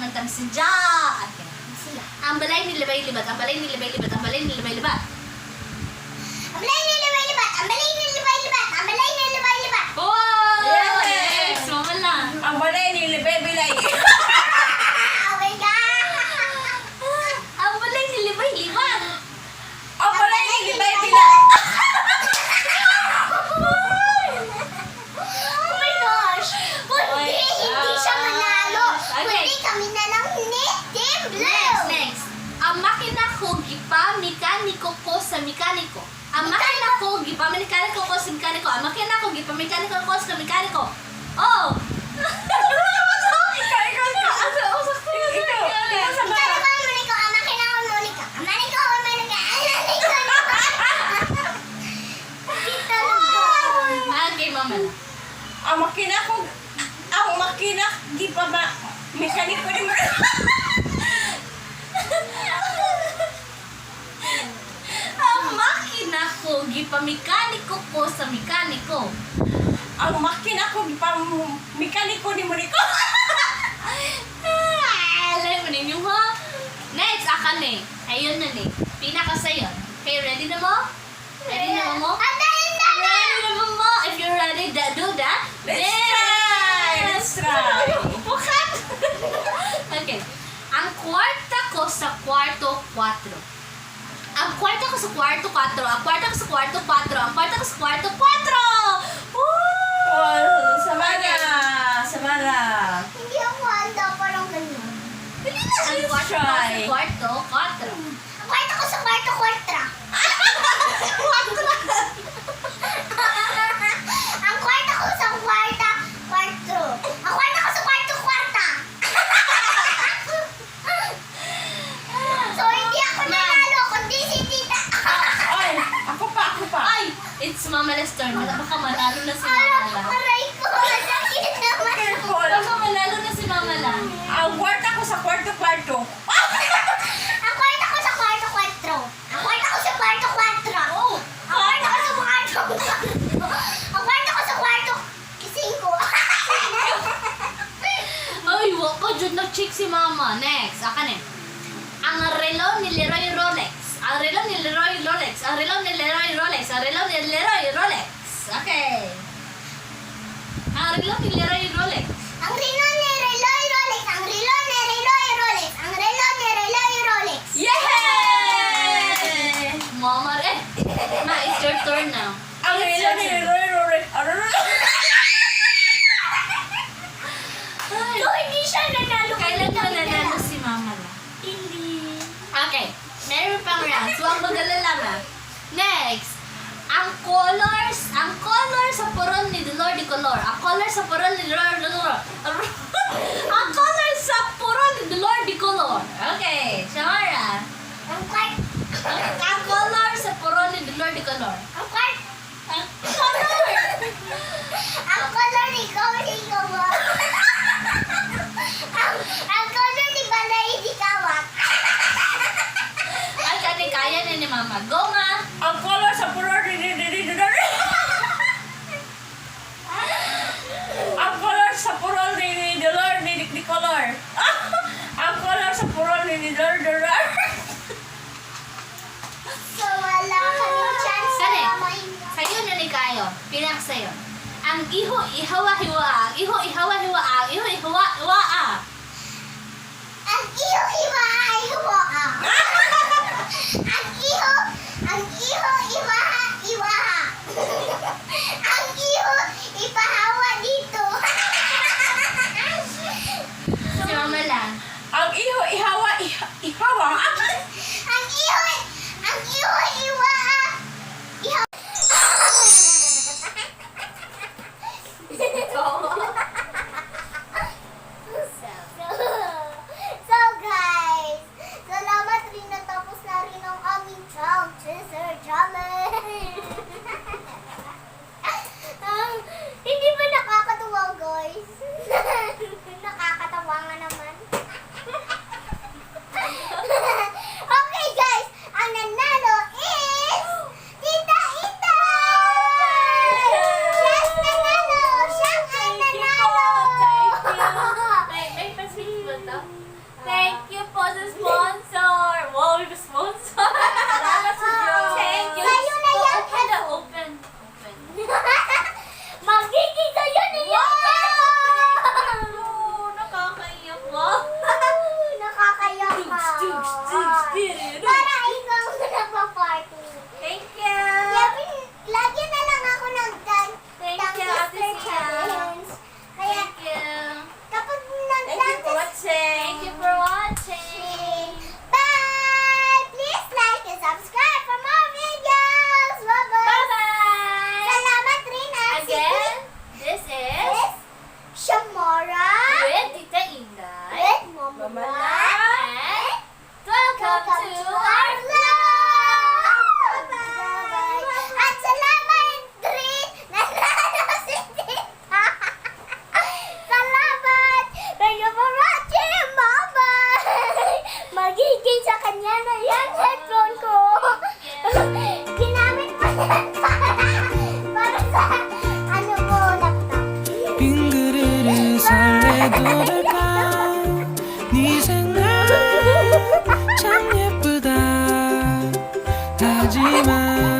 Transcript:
man kami sa Ja. Okay. Sila. Ang balay ni Libay Libat, ang balay ni Libay Libat, ang balay ni Libay Libat. Ang balay ni Libay Libat! Ang balay ni Libay Libat! Ang balay ni Libay Libat! Wow! Yes! Next, Mama La. Ang balay ni Libay Bilay. Oh my God! Ang balay ni Libay Libat. Ang balay ni Libay Bilay. Oh my gosh! Kundi hindi siya manalo. Okay. Kundi kami na lang ni Team Blue. Next, next. Ang makina ko gipa mekaniko ko sa mekaniko. Ang makina ko gipa mekaniko ko sa mekaniko. Ang makina ko gipa mekaniko ko sa mekaniko. Oh! Ikaw, ikaw, ikaw. Asa, oh, sakto yun. Ikaw, ikaw sa Ikaw naman, Monica. Ang makina ko, Monica. Ang makina ko, Monica. Ang makina ko, Monica. Hindi talaga. Okay, Mama La. Ang makina ko, ang makina, di pa ba, mekaniko ni mo. Ang makina ko gipa mekaniko ko sa mekaniko. Ang makina ko, di pa mekaniko ni Monico. Ah, alam mo ninyo ha? Next, akan eh. Ayun na ni. Pinakasayon. Okay, ready na mo? Ready na mo? Ang dali na. Ready na mo mo? If you're ready, that, do that. Let's try! Let's try! Bukat! Okay. Ang kwarta ko sa kwarto, 4. Ang kwarta ko sa kwarto, 4. Ang kwarta ko sa kwarto, 4. Ang kwarta ko sa kwarto, 4! Woo! Oh, Samara! Samara! Hindi ako handa, parang ganyan. Dali na! Ang Let's kwarta ko sa try. kwarto, 4. Ang kwarto ko sa kwarto, kwartra. Ang kwarto ko sa kwarta, kwartro. Ang kwarto ko sa kwarto, kwarta. So, hindi ako nanalo, kundi si tita. Ay, ako pa, ako pa. Ay! It's Mama La's turn. Baka manalo na si Aray, Mama La. aray ko, sakit naman. Careful. Baka manalo na si Mama La. Ang kwarta ko sa kwarto, kwarto. Ang kwarto ko sa kwarto, kwatro. Ang kwarto ko sa kwarto, kwatro. Oh! Ang kwarto ko sa kwarto, ang kwarto ko sa kwarto, singko. Ay, wako, dyan na chick si Mama. Next, akan eh. Ang relo ni Leroy Rolex. Ang relo ni Leroy Rolex. Ang relo ni Leroy Rolex. Ang relo ni Leroy Rolex. Okay. Ang relo ni Leroy Rolex. Ang relo ni Reloy Rolex, ang relo ni Reloy Rolex, ang relo ni Reloy Rolex. Yay! Mama, eh. Ma, it's your turn now. Ang It's relo your ni turn. Roy Roy Roy. Ay, So, hindi siya nanalo. kailan kundi ba kami na nanalo lang. si Mama la? Hindi. Okay. Meron pang rounds. Huwag mag-alala, ma. Next. Ang color sa puron ni Dolor de Color. Ang color sa puron ni Dolor de Color. Ang color sa puron ni Dolor de Color. Okay, Shamara. Ang kwart, Ang color sa puron ni Dolor de Color. ang kwart, Ang color! Ang color ni Kawa. Ang color ni Balay di Kawak. Ay, kani kaya na ni Mama. Go, ma! Ang color sa puro ni ni ni ni ni. Ang color sa puro ni ni dolor ni ni ni color. Ang color sa puro ni ni dolor dolor. So, wala kaming chance Kani. na maingat. Sa'yo na ni kayo. Pinak sa'yo. Ang iho ihawa hiwa, ang iho ihawa hiwa, ang iho ihawa hiwa. Ang iho iwa ay huwa. Ang iho iwa iwa. Ang iho ipahawa dito. Si Mama lang. Ang iho ihawa ihawa. Ang iho iwa iha. So guys, salamat rin, natapos na rin ang aming Tongue Twister Challenge. Hindi ba nakakatuwa, guys? Nakakatawa nga naman. Okay guys, ang nanalo is Tita Ita! Siya ang nanalo! Siya ang Thank you nanalo! po. Thank you. May pasweet ba to? Sa ano ko, laptop. 빙그르르 설레도 될까 네 생각 참 예쁘다 하지만